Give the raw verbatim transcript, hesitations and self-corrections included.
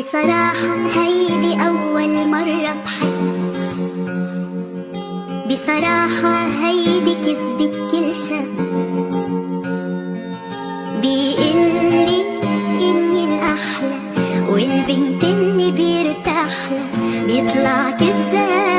بصراحة هيدي أول مرة بحب. بصراحة هيدي كذبة كل شب. بيقلي إني الأحلى، والبنت اللي بيرتاح لها بيطلع كذاب.